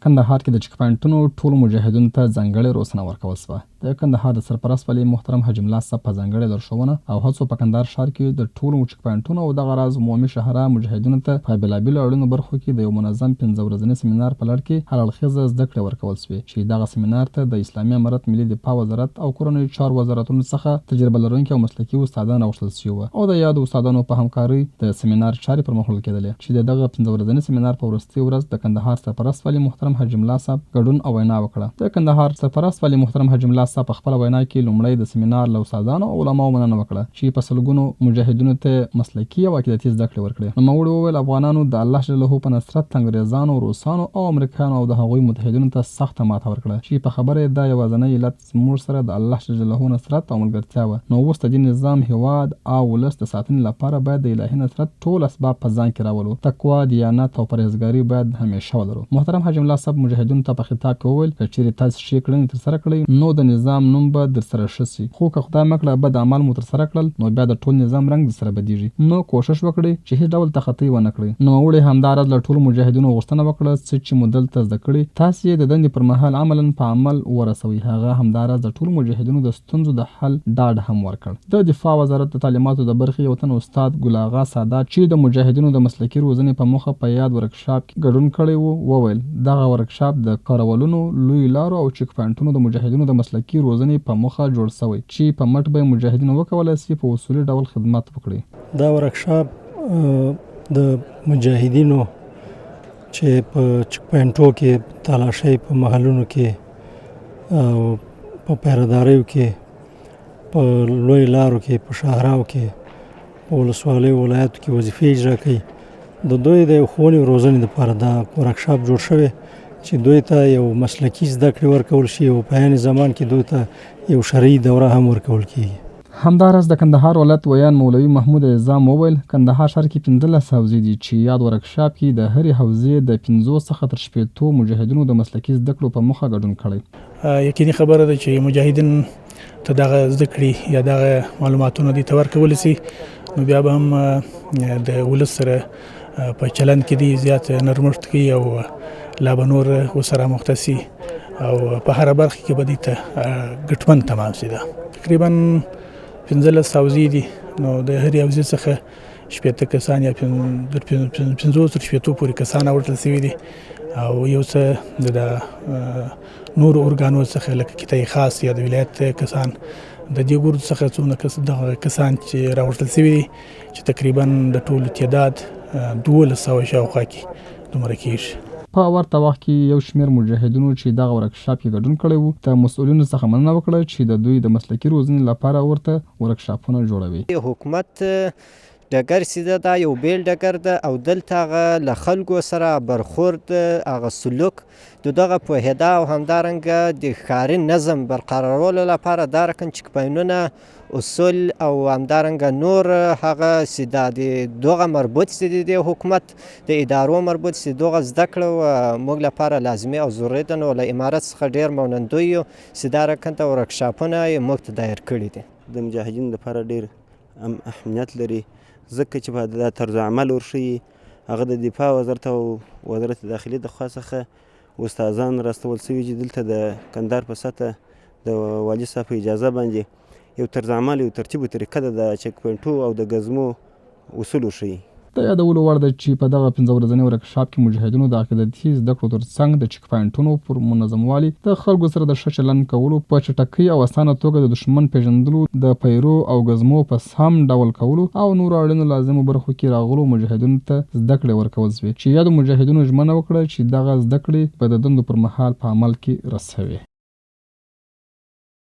کندهار کې د چک پاینټونو ټولو مجاهدینو ته ځانګړې روزنه ورکول شوه. د کندهار د سرپرست والي محترم حاجي ملا صاحب په ځانګړې لارښوونه او هڅو په کندهار ښار کې د ټولو چک پاینټونو او دغه راز عمومي شهرا مجاهدینو ته په بېلابېلو اړینو برخو کې د یو منظم پنځه ورځني سمینار په لړ کې هر اړخیزه زده کړې ورکول شوې چې دغه سمینار ته د اسلامي امارت ملي دفاع وزارت او کورنیو چارو وزارتونو څخه تجربه لرونکي او مسلکي استادان راغوښتل شوي وه او د یادو استادانو په همکارۍ د سمینار چارې پر مخ وړل کېدلې. چې د دغه پنځه ورځني سمینار په وروستۍ ورځ د کندهار سرپرست والي محترم حاجي ملا صاحب ګډون او وینا وکړه. د کندهار سرپرست والي محترم حاجي ملا صاحب په خپله وینا کې لومړی د سمینار له استادانو او علماوو مننه وکړه چې په سلګونو مجاهدینو ته یې مسلکي او عقیدتي زده کړې ورکړې. نوموړي وویل، افغانانو د الله جلاله په نصرت انګریزانو، روسانو او امریکایانو او د هغوی متحدینو ته سخته ماته ورکړه چې په خبره یې دا یوازنی علت زموږ سره د الله جل جلاله نصرت او ملګرتیا وه، نو اوس د دې نظام، هېواد او ولس د ساتنې لپاره باید د الهي نصرت ټول اسباب په ځان کې راولو، تقوا، دیانت او پرهېزګاري باید همېشه ولرو. محترم حاجي ملا صاحب مجاهدینو ته په خطاب کې وویل، که چېرې تاسې ښې کړنې ترسره کړئ، نو د نظام نوم به درسره ښه شي، خو که خدای مه کړه بد اعمال مو ترسره کړل، نو بیا د ټول نظام رنګ درسره بدېږي، نو کوښښ وکړئ چې هېڅ ډول تخطۍ ونه کړئ. نوموړي همداراز له ټولو مجاهدینو غوښتنه وکړه، څه چې مو دلته زده کړي، تاسې یې د دندې پر مهال عملاً په عمل ورسوئ. هغه همداراز د ټولو مجاهدینو د ستونزو د حل ډاډ هم ورکړ. د دفاع وزارت د تعلیماتو د برخې یو تن استاد ګل اغا سادات چې د مجاهدینو د مسلکي روزنې په موخه په یاد ورکشاپ کې ګډون کړی و، وویل، دغه ورکشاپ د کارولونو، لویو لارو او چیک پاینټونو د مجاهدینو د مسلکي روزنې په موخه جوړ شوی چې په مټ به یې مجاهدین وکولای شي په اصولي ډول خدمت وکړي. دا ورکشاپ د مجاهدینو چې په چک پوینټو کې تالاشۍ په محلونو کې او په پیرداریو کې په لوی لارو کې په شهراو کې په ولسوالیو ولایاتو کې وظیفې اجرا کوي د دوی د ښوونې او روزنې لپاره دا ورکشاپ جوړ شوی چې دوی ته یو مسلکي زده کړې ورکول شي او په عین زمان کې دوی ته یو شرعي دوره هم ورکول کیږي. همداراز د کندهار ولایت ویاند مولوي محمود عزام وویل، کندهار ښار کې 15 حوزې دي چې یاد ورکشاپ کې د هرې حوزې د پنځو څخه تر شپېتو مجاهدینو د مسلکي زده کړو په موخه ګډون کړی. یقیني خبره ده چې مجاهدین ته دغه زده کړې یا دغه معلوماتونه دي ته ورکول شي نو بیا به هم د ولس سره په چلند کې دی زیات نرمښت کوي او لا به نور ورسره مخته شي او په هره برخه کې به دې ته ګټمن تمام شي. دا تقریبا 15 حوزې دي، نو د هرې حوزې څخه 60 کسان یا تر 50 تر 60 پورې کسان اورتل شوي دي او یو څه د نورو ارګانو څخه لکه کتای خاص یا د ولایت کسان د دې ګورو څخه څومره کس دغه کسان چې راوړل شوي دي چې تقریبا د ټولو تعداد 1200 شاوخوا کې دومره کېږي. په ورته وخت کې یو شمېر مجاهدینو چې دغه ورکشاپ کې ګډون کړی وو، د مسؤلینو څخه مننه وکړه چې د دوی د مسلکي روزنې لپاره ورته ورکشاپونه جوړوي. حکومت ډګر چې ده دا یو بیل ډګر ده او دلته هغه له خلکو سره برخورد، هغه سلوک، د دغه پوهېدا او همدارنګه د ښاري نظم برقرارولو لپاره دا رقم چکپاینونه، اصول او همدارنګه نور هغه چې دا د دغه مربوط چې د دې حکومت د ادارو مربوط چې دغه زده کړه موږ لپاره لازمي او ضروري ده. نو له امارت څخه ډېر منندوی یو چې دا رقم ته ورکشاپونه یې موږ ته دایر کړي دي. د مجاهدینو لپاره ډېر اهمیت لري، ځکه چې په دا طرز عمل ورښيي. هغه د دفاع وزارت او وزارت داخلي د خوا څخه استادان راستول شوي چې دلته د کندهار په سطح د والي صاحب په اجازه باندې یو طرز عمل، یو ترتیب او طریقه ده د چک پوینټو او د ګزمو اصول ورښيي. د یادولو وړ ده چې په دغه پنځه ورځني ورکشاپ کې مجاهدینو د عقیدتي زده کړو ترڅنګ د چک پاینټونو پر منظموالي، د خلکو سره د ښه چلند کولو، په چټکۍ او اسانه توګه د دښمن پېژندلو، د پیرو او ګزمو په سم ډول کولو او نورو اړینو لازمو برخو کې راغلو مجاهدینو ته زده کړې ورکول شوې چې یادو مجاهدینو ژمنه وکړه چې دغه زده کړې به د دندو پر مهال په عمل کې رسوي.